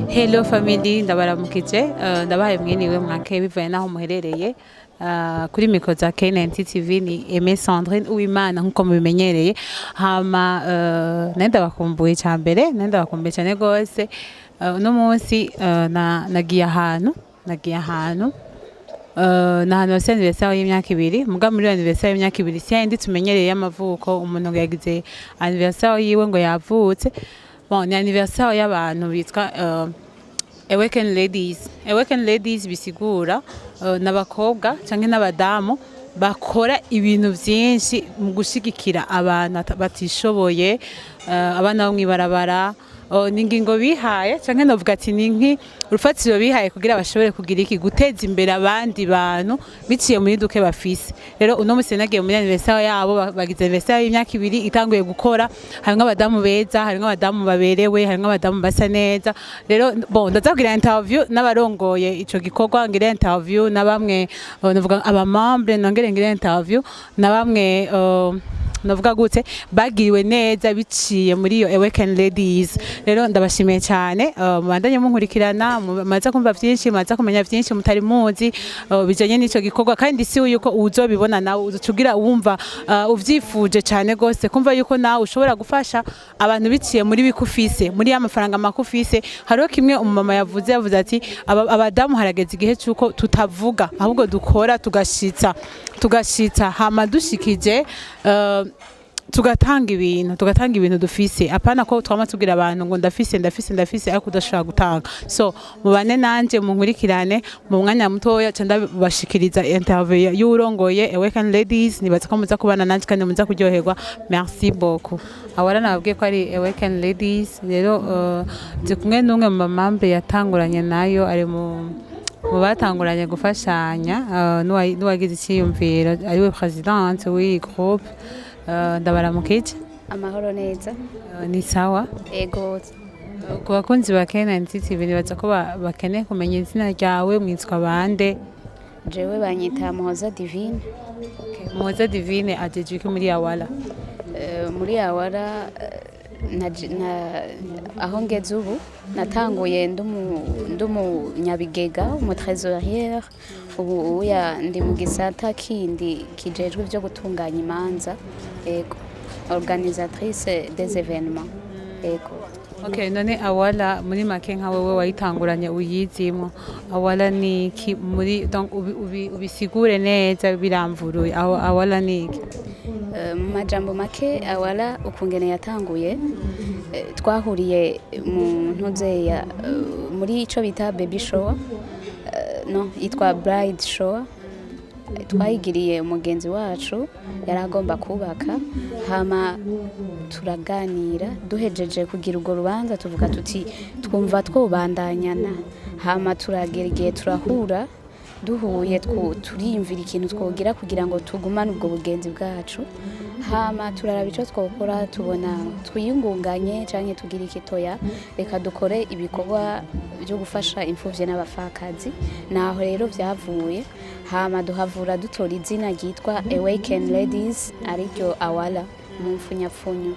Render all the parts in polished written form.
Hello family, ndabaramukije, ndabahaye mwiriwe, mwake bivaye naho muherereye. Kuri micro za KNT TV ni Aimé Sandrine Uwimana nkuko mubimenyereye. Hama nari ndabakumbuye ca mbere, nari ndabakumbuye cyane gose. Uno munsi nagiye ahantu ni ahantu bafise anniversaire y'imyaka 2. Muga muri iyo anniversaire y'imyaka 2 si yayindi tumenyereye y'amavuko, umuntu ngo yagize anniversaire yiwe, ngo yavutse. Bon, ni anniversaire y'abantu bitwa Awaken Ladies. Awaken Ladies bisigura n'abakobwa canke n'abadamu bakora ibintu vyinshi mu gushigikira abantu batishoboye, abana bo mw'ibarabara. Ni ingingo bihaye, canke novuga ati ni nki urufatiro bihaye kugira bashobore kugira iki, guteza imbere abandi bantu biciye muri duke bafise. Rero uno musi nagiye muri anniversaire yabo, bagize anniversaire y'imyaka 2 itanguye gukora. Harimwo abadamu beza, harimwo abadamu baberewe, harimwo abadamu basa neza. Rero bon, ndaza kugira interview n'abarongoye ico gikorwa, ngira interview na bamwe, novuga aba membre, nongere ngira interview na bamwe, navuga gute, bagiriwe neza biciye muri iyo Awaken Ladies. Rero ndabashimiye cyane, mubandanye munkurikirana, mumaze kumva vyinshi, mumaze kumenya vyinshi mutari muzi bijanye n'ico gikorwa. Kandi si yuko uzobibona nawe uzucugira wumva uvyifuje cyane gose kumva yuko nawe ushobora gufasha abantu biciye muri bikufise, muri ya mafaranga makufise. Hariho kimwe umumama yavuze ati abadamu harageze igihe cy'uko tutavuga, ahubwo dukora, tugashitsa, hama dushikije tugatanga ibintu dufise, apana ko twama tubwira abantu ngo ndafise, ndafise, ndafise, ariko udashobora gutanga. So mubane nanje, munkurikirane mu mwanya mutoya ca ndabashikiriza interview y'urongoye Awaken Ladies. Nibaza ko muza kubana nanje kandi muza kuryoherwa. Merci beaucoup. Awara nababwiye ko ari Awaken Ladies. Rero ndi kumwe n'umwe mu ba membre yatanguranye nayo, ari mu batanguranye gufashanya, n'uwagize icyiyumviro, ariwe présidente w'iyi groupe. Ndabaramukije. Amahoro neza. Ni sawa? Ego. Ku bakunzi ba KNT TV, nibaza ko bakeneye kumenya izina ryawe, mwitwa bande? Jewe banyita Muhoza Divine. Muhoza Divine ajeje iki muri Awala? Muri Awara, aho ngeze ubu, natanguye ndi umunyabigega, umu trésorière. Ubu uya ndi mu gisata kindi kijejwe ivyo gutunganya imanza, ego, organisatrice des événements, ego. Okay, none Awala muri make, nka wewe wayitanguranye uyizimwo, Awala ni iki muri, donc ubisigure neza biramvuruye. Awala ni iki? Mu majambo make, Awala ukungene yatanguye, twahuriye mu ntuzeya, muri ico bita baby shower, no yitwa bride shower. Twayigiriye umugenzi wacu yari agomba kubaka. Hama turaganira, duhejeje kugira urwo rubanza tuvuga tuti twumva twobandanyana. Hama turagera igihe turahura, duhuye turiyumvira ikintu twogira kugira ngo tugumane ubwo bugenzi bwacu. Hama turaraba ico twokora, tubona twiyungunganye canke tugire ikitoya, reka dukore ibikorwa byo gufasha imfuvyi n'abapfakazi. Naho rero vyavuye. Hama duhavura dutora izina ryitwa Awaken Ladies, ariryo Awala mu mfunyapfunyo,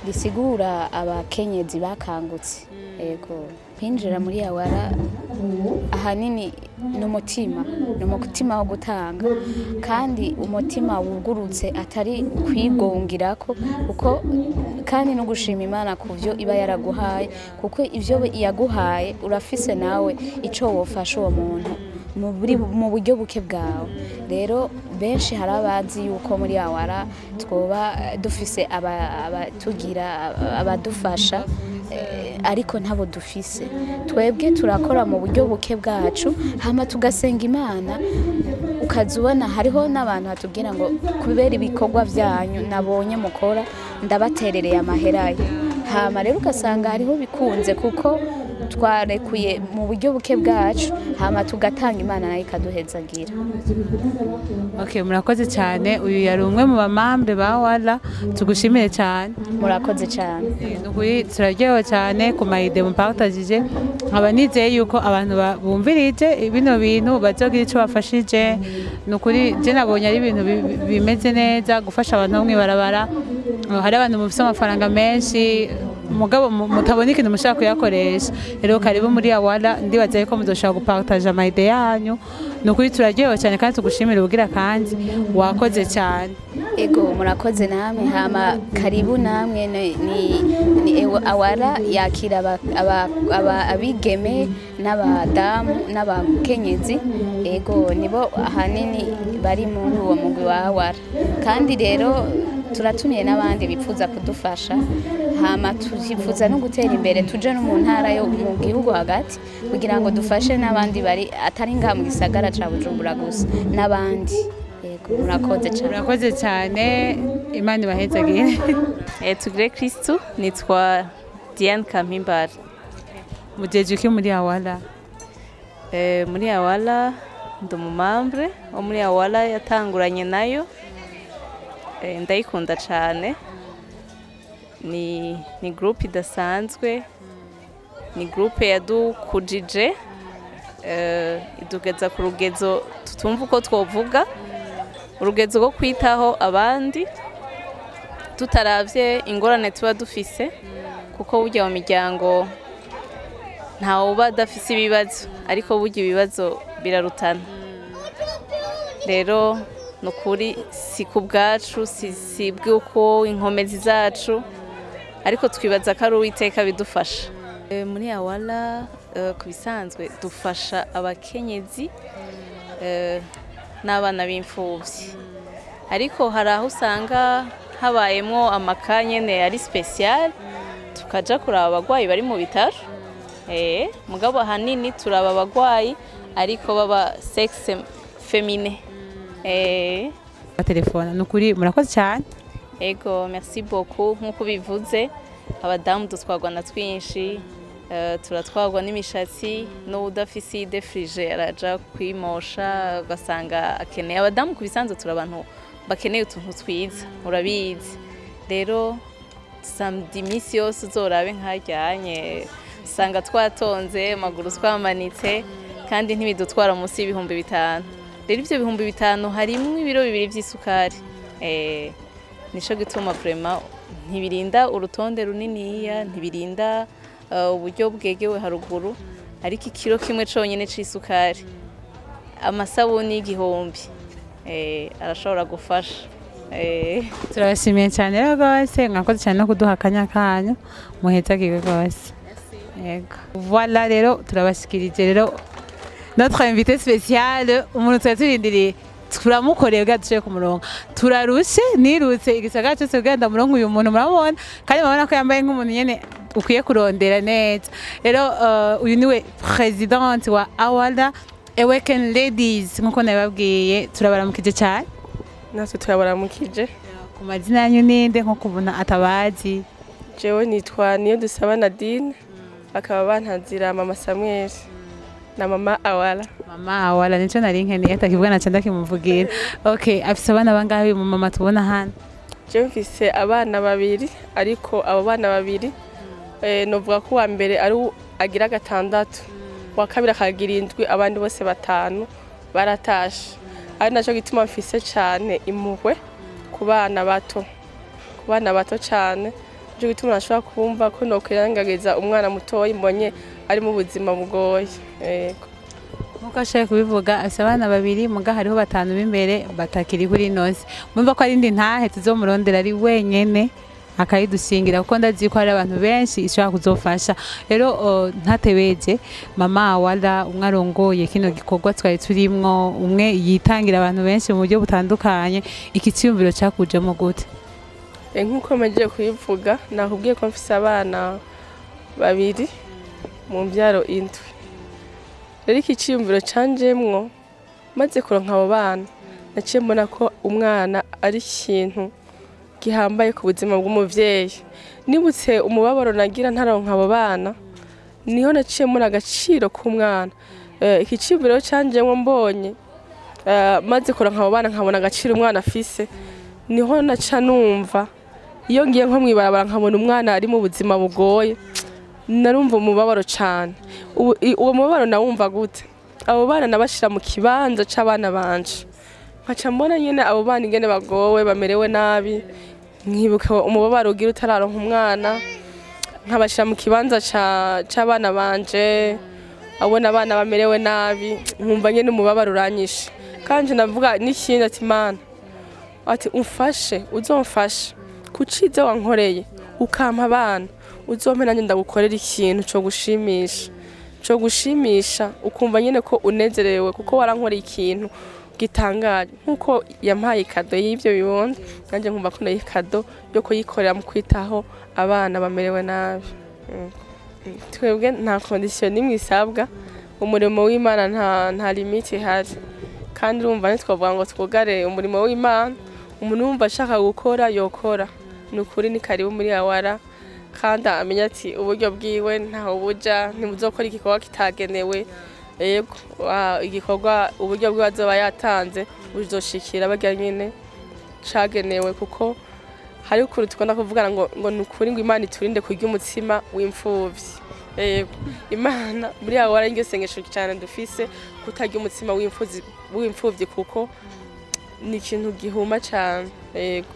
risigura abakenyezi bakangutse. Yego, kwinjira muri Awara ahanini ni umutima, ni umutima wo gutanga, kandi umutima wugurutse, atari kwigongirako, kuko kandi no gushima Imana ku byo iba yaraguhaye, kuko ibyo yaguhaye urafise nawe ico wofasha uwo muntu mu buryo buke bwawe. Rero benshi hari abazi yuko muri Awara twoba dufise abatugira, abadufasha, ariko ntabo dufise. Twebwe turakora mu buryo buke bwacu, hama tugasenga Imana. Ukaza ubona hariho n'abantu batubwira ngo kubera ibikorwa byanyu nabonye mukora, ndabaterereye amaherayo. Hama rero ugasanga hariho bikunze kuko twarekuye mu buryo buke bwacu, hama tugatanga, Imana nayo ikaduhezagira. Okay, murakoze cyane. Uyu yari umwe mu ba membre ba Wala, tugushimire cyane. Murakoze cyane. Ni ukuri turaryohewe cyane ku ma idées mupartagije. Nkaba nizeye yuko abantu bumvirije bino bintu bazogira ico bafashije. Ni ukuri je nabonye ari ibintu bimeze neza, gufasha abantu bo mw'ibarabara. Hari abantu mufise amafaranga menshi. Mugabo mutabona ikintu mushaka kuyakoresha. Rero karibu muri Awala, ndibaza yuko muzoshobora gupartager ama idées yanyu. Ni ukuri turaryohewe cyane kandi tugushimira ubugira kandi wakoze cyane. Ego, murakoze namwe. Hama karibu namwe. Ni Awara yakira abigeme n'abadamu n'abakenyezi. Ego, nibo ahanini bari muri uwo mugwi wa Awara. Kandi rero turatumiye n'abandi bipfuza kudufasha. Hama twifuza no gutera imbere, tuje no mu ntara yo mu gihugu hagati kugira ngo dufashe n'abandi bari atari ngaha mu gisagara ca Bujumbura gusa, n'abandi. Yego, murakoze cyane. Murakoze cyane, Imana ibahezagire. Tugire Kristu. Nitwa Diane Kampimbara. Mujeje iki muri Awala? Muri Awala ndi umumembre wo muri Awala yatanguranye nayo. Ndayikunda cyane. Ni groupe idasanzwe, ni groupe yadukujije, idugeza ku rugezo tutumva uko twovuga, urugezo rwo kwitaho abandi tutaravye ingorane tuba dufise, kuko burya mu miryango ntawe uba adafise ibibazo, ariko burya ibibazo birarutana. Rero ni ukuri si ku bwacu, si bw'uko inkomezi zacu, ariko twibaza ko ari Uwiteka bidufasha. Muri Awala, ku bisanzwe dufasha abakenyezi n'abana b'imfuvyi, ariko hari aho usanga habayemwo ama cas nyene ari spécial, tukaja kuraba abagwayi bari mu bitaro. Mugabo ahanini turaba abagwayi ariko baba sexe féminin. Telefone, ni ukuri murakoze cyane. Ego, merci beaucoup. Nk'uko bivuze, abadamu dutwarwa na twinshi, turatwarwa n'imishatsi, n'uwudafise idefrije araja kwimosha ugasanga akeneye. Abadamu ku bisanzwe turi abantu bakeneye utuntu twiza, urabizi. Rero samedi iminsi yose uzorabe nkaryanye, usanga twatonze amaguru twamanitse, kandi ntibidutwara munsi y'ibihumbi 5. Rero ivyo 5000 harimwo ibiro 2 vy'isukari. Nico gituma vraiment ntibirinda urutonde runiniya, ntibirinda uburyo bwegewe haruguru, ariko ikiro kimwe conyene c'isukari, amasabuni y'igihumbi, arashobora gufasha. Turabashimiye cyane rero rwose, mwakoze cyane no kuduha akanya kanyu. Muhezagirwe rwose. Yego, voilà, rero turabashikirije rero notre invité spécial, umuntu twari turindiriye. Turamukoreye bwa duciye ku murongo, turarushe, nirutse igisagara cyose kugira ndamuronke uyu muntu. Murabona kandi murabona ko yambaye nk'umuntu nyene ukwiye kurondera neza. Rero uyu niwe présidente wa Awala Awaken Ladies, nkuko nabibabwiye. Turabaramukije cyane. Natwe turabaramukije. Ku mazina yanyu ninde, nko kubona atabazi? Jewe nitwa Niyo Dusaba Nadine, bakaba bantazira Mama Samuel na Mama Awala. Mama Awala, nico nari nkeneye, atakivuga naca ndakimuvugira. Okay, afise abana bangahe uyu mumama tubona hano? Jewe mfise abana babiri, ariko abo bana babiri, novuga ko uwa mbere ari agira 6, uwa kabiri akagira 7, abandi bose batanu baratashe. Ari naco gituma mfise cane impuhwe ku bana bato, ku bana bato cane. Nico gituma nashobora kumva ko nokwirengagiza umwana mutoyi mbonye ari mu buzima bugoye. Yego. Nkuko ashoboye kubivuga, afise abana babiri, muga hariho batanu b'imbere batakiri kuri nosi. Mumva ko ari indi ntahe tuzomurondera ari wenyene akayidushingira, kuko ndazi ko hari abantu benshi ishobora kuzofasha. Rero ntatebeje, Mama Wala, umwe arongoye kino gikorwa twari turimwo, umwe yitangira abantu benshi mu buryo butandukanye, iki cyiyumviro cakujemo gute? Nk'uko maze kubivuga, nakubwiye ko mfise abana babiri mu mbyaro 7. Rero iki ciyumviro canjemwo maze kuronka abo bana, naciye mbona ko umwana ari ikintu gihambaye ku buzima bw'umuvyeyi. Nibutse umubabaro nagira ntaronka abo bana, niho naciye mbona agaciro k'umwana. Iki ciyumviro canjemwo mbonye, maze kuronka abo bana, nkabona agaciro umwana afise, niho naca numva iyo ngiye nko mw'ibarabara nkabona umwana ari mu buzima bugoye, narumva umubabaro cane. Uwo mubabaro nawumva gute? Abo bana nabashira mu kibanza c'abana banje, nkaca mbona nyene abo bana ingene bagowe, bamerewe nabi, nkibuka umubabaro ugira utararonka umwana. Nkabashira mu kibanza c'abana banje, abona abana bamerewe nabi, nkumva nyene umubabaro uranyishe. Kandi ndavuga n'ikindi ati: "Mana," ati, "umfashe, uzomfashe ku ciza wankoreye ukampa abana, uzompe nanjye ndagukorera ikintu co gushimisha, ukumva nyene ko unezerewe kuko warankoreye ikintu gitangaje." Nkuko yampaye i cadeau y'ivyo bibondo, nanjye nkumva ko nayo cadeau yo kuyikorera mu kwitaho abana bamerewe nabi. Twebwe nta condition n'imwe isabwa. Umurimo w'Imana nta limite ihari, kandi urumva ntitwavuga ngo twugare umurimo w'Imana. Umuntu wumva ashaka gukora yokora. Ni ukuri, ni karibu muri Awara, kandi amenya ati uburyo bwiwe ntaho buja, ntibuzokora igikorwa kitagenewe. Yego, igikorwa uburyo bwiwe azoba yatanze buzoshikira barya nyene cagenewe, kuko hari ukuntu dukunda kuvugana ngo ni ukuri ngo Imana iturinde kurya umutsima w'imfuvyi. Yego, Imana muri Awara niryo sengesho cyane dufise, kutarya umutsima w'imfuvyi, kuko ni ikintu gihuma cyane. Yego.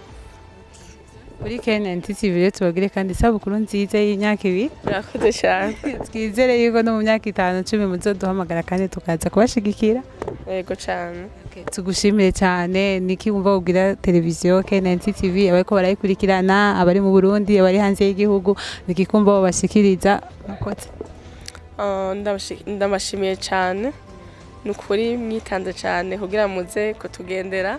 Kuri KNT TV rero tubabwire kandi isabukuru nziza y'imyaka 2. Murakoze cyane. Twizere yuko no mu myaka 5, 10 muzoduhamagara kandi tukaza kubashigikira. Yego cyane. Tugushimire cyane. Niki wumva wubwira televiziyo KNT TV, abariko barayikurikirana, abari mu Burundi, abari hanze y'igihugu? Niki kumva wobashikiriza? Murakoze. Ndabashimiye cyane. Ni ukuri mwitanze cyane kugira muze kutugendera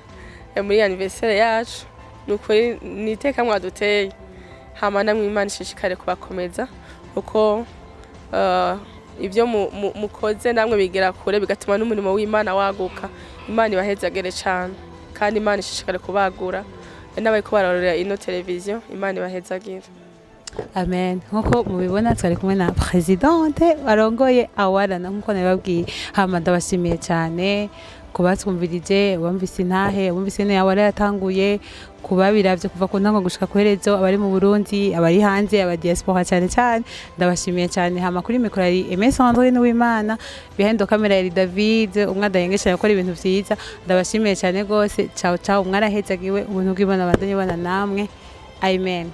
muri anniversaire yacu. Ni ukuri ni iteka mwaduteye. Hama namwe Imana ishishikare kubakomeza, kuko ibyo mukoze namwe bigera kure, bigatuma n'umurimo w'Imana waguka. Imana ibahezagere cyane, kandi Imana ishishikare kubagura. N'abariko bararorera ino televiziyo, Imana ibahezagire. Amen. Nkuko mubibona, twari kumwe na présidente arongoye Awarana, nkuko nabibabwiye. Hama ndabashimiye cyane kubatwumvirije, bumvise intahe, bumvise ne Awara yatanguye, kubabiravye kuva ku ntango gushika ku herezo, abari mu Burundi, abari hanze, aba diaspora cyane cyane, ndabashimiye cyane. Hama kuri micro yari Aimé Sandrine Uwimana, behind the camera yari David, umwe adahengesha yakora ibintu vyiza. Ndabashimiye cyane gose. Ciao ciao, mwarahezagiwe. Ubuntu bw'Imana bandanye bana namwe. Amen.